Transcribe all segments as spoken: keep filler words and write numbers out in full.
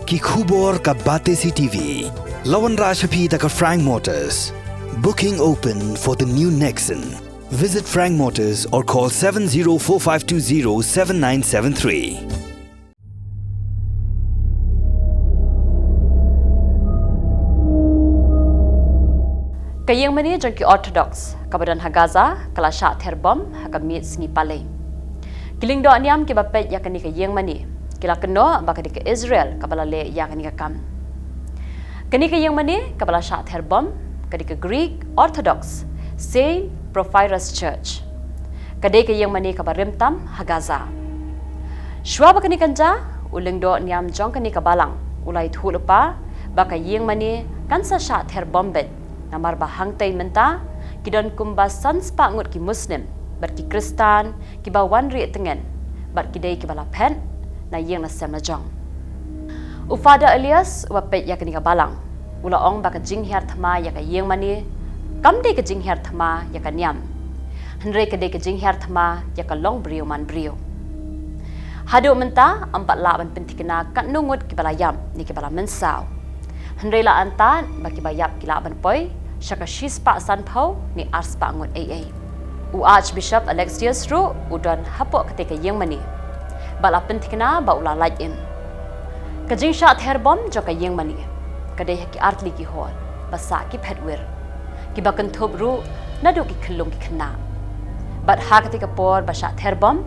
Ki khubor ka Batesi T V. La wanrah sha phi da ka Frank Motors. Booking open for the new Nexon. Visit Frank Motors or call seven zero four five two zero seven nine seven three. Ka ïingmane jong ki Orthodox kaba don ha Gaza ka la shah ther bom ha ka miet sngi Palei. Ki lyngdoh niam kiba peit ïa kane ka ïingmane ki la kynnoh ba ka dei ka Israel kaba la leh ïa kane ka kam. Kane ka ïingmane kaba la shah ther bom ka dei ka Greek Orthodox Saint Porphyrios Church. Ka dei ka ïingmane kaba rim tam ha Gaza. Shuwa ba kane kan jia, u lyngdoh niam jong kane ka balang u la ïathuh lypa ba ka ïingmane kan sa shah ther bom beit, namar ba hangtei mynta ki don kumba san spah ngut ki Muslim bad ki Khristan kiba wan rieh tngen bad ki dei kiba la phet na ïing na sem la jong. U Father Elias uba peit ïa kane ka balang u la ong ba ka jinghiar thma ïa ka ïingmane kam dei ka jinghiar thma ïa ka niam, hynrei ka dei ka jinghiar thma ïa ka long briew man briew. Haduh mynta ym pat lah ban pynthikna katno ngut kiba la ïap ne kiba la mynsaw. Hynrei la antad ba kiba ïap ki lah ban poi sha ka shispah sanphew ne arspah ngut ei ei. U Archbishop Alexius ruh u don hapoh katei ka ïingmane bad la pynthikna ba u la lait im. Ka jingshah ther bom jong ka ïingmane ka dei ha ki artylli ki hor ba sah ki phet wir, kiba kynthup ruh naduh ki khyllung ki khynnah. Bad ha katei ka por ba shah ther bom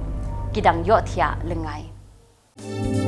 ki dang ïohthiah lyngngai.